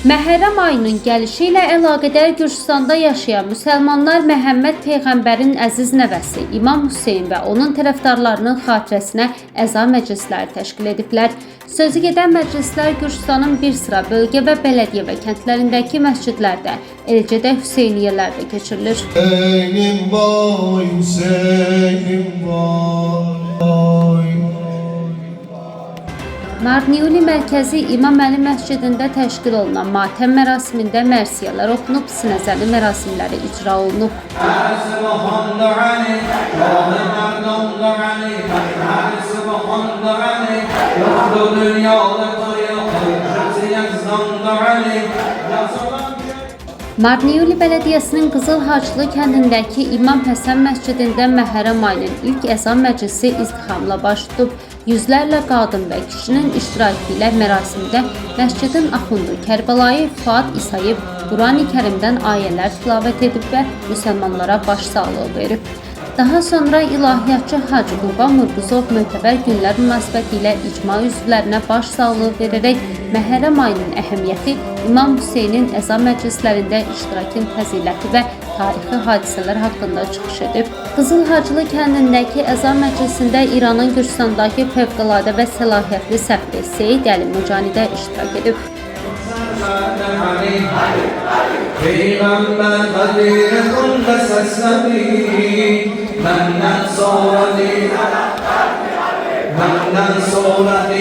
Məhərrəm ayının gəlişi ilə əlaqədar Gürcüstanda yaşayan müsəlmanlar Məhəmməd peyğəmbərin əziz nəvəsi İmam Hüseyn və onun tərəfdarlarının xatirəsinə əza məclisləri təşkil ediblər. Sözü gedən məclislər Gürcüstanın bir sıra bölgə və bələdiyyə və kəndlərindəki məscidlərdə, eləcə də Hüseyniyyələrdə keçirilir. Hüseynim vay, Hüseynim vay. Marniuli mərkəzi İmam Əli məscidində təşkil olunan matəm mərasimində mərsiyələr oxunub, sinəzəli mərasimləri icra olunub. Marniuli bələdiyyəsinin Qızıl Hacılı kəndindəki İmam Həsən məscidində Məhərrəm ayının ilk əzan məclisi izdihamla baş tutub. Yüzlərlə qadın və kişinin iştirakı ilə mərasimdə məscidin axundu Kərbəlayı Fuad İsayev Qurani-Kərimdən ayələr tilavət edib və müsəlmanlara başsağlığı verib. Daha sonra ilahiyyatçı Hacı Qurban Murquzov mötəbər günlər münasibətilə icma üzvlərinə başsağlığı verərək Məhərrəm ayının əhəmiyyəti, İmam Hüseynin əza məclislərində iştirakın fəziləti və tarixi hadisələr haqqında çıxış edib. Qızıl Hacılı kəndindəki əza məclisində İranın Gürcüstandakı fövqəladə və səlahiyyətli səfiri Seyid Əli Mucani də iştirak edib. Peyğəmbər Qədir xunda səslədi, məndən sonra deyil, məndən sonra.